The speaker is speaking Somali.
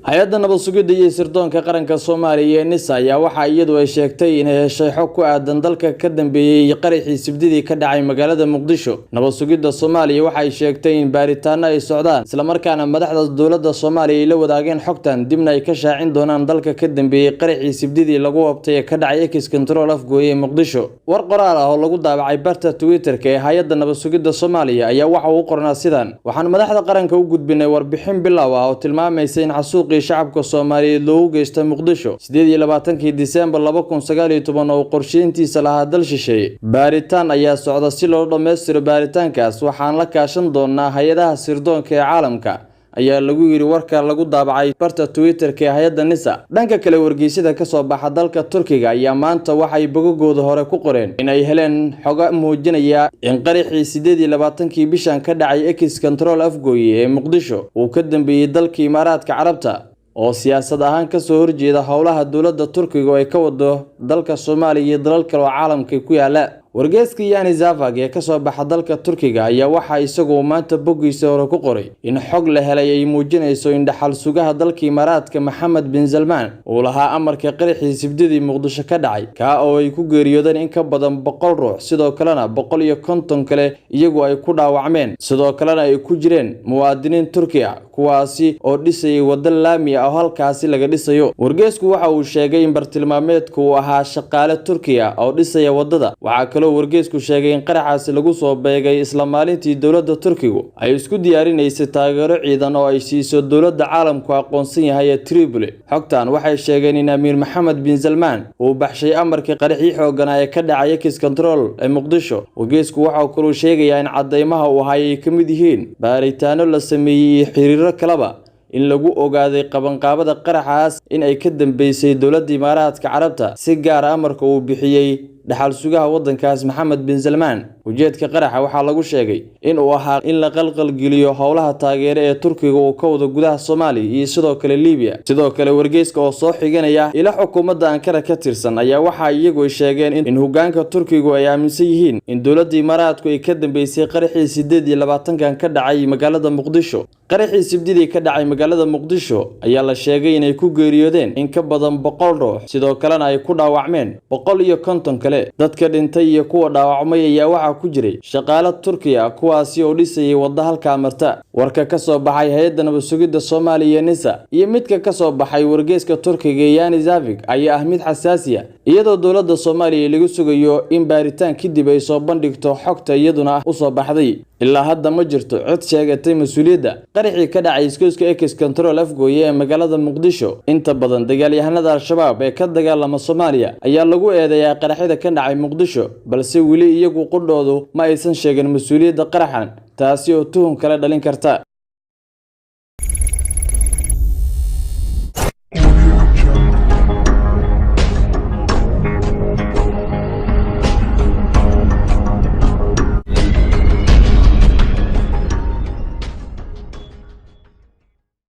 Hay-adda nabad sugidda iyo sirdoonka qaranka Soomaaliya ee NISA ayaa waxaa iyadu ay sheegtay inay heshay xog ku aadan dalka ka dambeeyey qaraxii Sabtidii ka dhacay magaalada Muqdisho. Nabad sugidda Soomaaliya waxay sheegtay in baaritaano ay socdaan, islamarkaana madaxda dowladda Soomaaliya ay la wadaageen xogtan, dibna ay ka shaacin doonaan dalka ka dambeeyey qaraxii Sabtidii lagu wabtay ee ka dhacay Ex Control Afgooye ee Muqdisho. War qoraal ah oo lagu daabacay barta Twitter-ka ee hay-adda nabad sugidda Soomaaliya ayaa waxa uu qornaa sidan: "Waxaan madaxda qaranka u gudbinay warbixin bilow ah oo tilmaamaysa in xasuuqii shacabka Soomaaliyeed loogu geystay Muqdisho 28-kii Diseembar 2019 oo qorsheyntiisa lahaa dal shisheeye. Baaritaan ayaa socda. Si loo dhammaystiro baaritaankaas, waxaan la kaashan doonaa hay-adaha sirdoonka ee caalamka," ayaa lagu yiri warka lagu daabacay barta Twitter-ka ee hay-adda NISA. Dhanka kale, wargeysyada kasoo baxa dalka Turkiga ayaa maanta waxay bogagooda hore ku qoreen in ay heleen xogo muujinaya in qaraxii 28-kii bishan ka dhacay Ex Control Afgooye ee Muqdisho uu ka dambeeyey dalka Imaaraadka Carabta, oo siyaasad ahaan kasoo horjeeda howlaha dowladda Turkiga oo ay ka wado dalka Soomaaliya iyo dalal kale oo caalamka ku yaala. Wargeyska Yani Zavag ee kasoo baxa dalka Turkiga ayaa waxaa isagu maanta boggiisa hore ku qoray in xog la helay ay muujinayso in dhaxal sugaha dalka Imaaraadka, Maxamed bin Salmaan, uu lahaa amarka qaraxii Sabtidii Muqdisho ka dhacay, kaa oo ay ku geeriyoodeen in ka badan 100 ruux, sidoo kalena 150 kale iyagu ay ku dhaawacmeen, sidoo kalena ay ku jireen muwaadiniin Turki ah, kuwaasi oo dhisayay waddo laami ah oo halkaasi laga dhisayo. Wargeysku waxa uu sheegay in bartilmaameedku uu ahaa shaqaale Turkiya oo dhisaya waddada. Waxaa kaloo wargeysku sheegay in qaraxaasi lagu soo beegay isla maalintii dowladda Turkigu ay isku diyaarinaysay taageero ciidan oo ay siiso dowladda caalamku aqoonsan yahay ee Tripoli. Xogtan waxay sheegeen in Amiir Maxamed bin Salmaan uu baxshay amarkii qaraxii xooganaa ee ka dhacay Ex Control ee Muqdisho. Wargeysku waxa kaluu sheegayaa in cadeymaha uu hayay ay ka mid yihiin baaritaano la sameeyey iyo xiriiro kaleba in lagu ogaaday qabanqaabada qaraxaas in ay ka dambeysay dowladda Imaaraadka Carabta, si gaara amarka uu bixiyey dhaxal sugaha waddankaas, Maxamed bin Salmaan. Ujeedka qaraxa waxaa lagu sheegay in uu ahaa in la qalqalgeliyo howlaha taageere ee Turkiga uu ka wado gudaha Soomaaliya iyo sidoo kale Liibiya. Sidoo kale, wargeyska oo soo xiganaya ila xukuumadda Ankara ka tirsan ayaa waxaa iyagu ay sheegeen in hogaanka Turkigu ay aaminsan yihiin in dowladda Imaaraadku ay ka dambeysay qaraxii 28-kan ka dhacay magaalada Muqdisho. Qaraxii Sabtidii ka dhacay magaalada Muqdisho ayaa la sheegay inay ku geeriyoodeen in ka badan 100 ruux, sidoo kalena ay ku dhaawacmeen 150 kale. Dadka dhintay iyo kuwa dhaawacmay ayaa waxaa ku jiray shaqaale Turkiya, kuwaasi oo dhisayay waddo halkaa marta. Warka ka soo baxay hay-adda nabad sugidda Soomaaliya NISA iyo midka ka soo baxay wargeyska Turkiga Yani Zavig ayaa ah mid xasaasi ah, iyadoo dowladda Soomaaliya lagu sugayo in baaritaan kadib ay soo bandhigto xogta iyaduna usoo baxday. Ilaa hadda ma jirto cid sheegatay mas-uuliyadda qaraxii ka dhacay iskooska Ex Control Afgooye ee magaalada Muqdisho. Inta badan dagaalyahanada Al-Shabaab ee ka dagaalama Soomaaliya ayaa lagu eedeeyaa qaraxyada ka dhacay Muqdisho, balse weli iyagu qudhoodu ma aysan sheegin mas-uuliyadda qaraxan, taasi oo tuhun kale dhalin karta.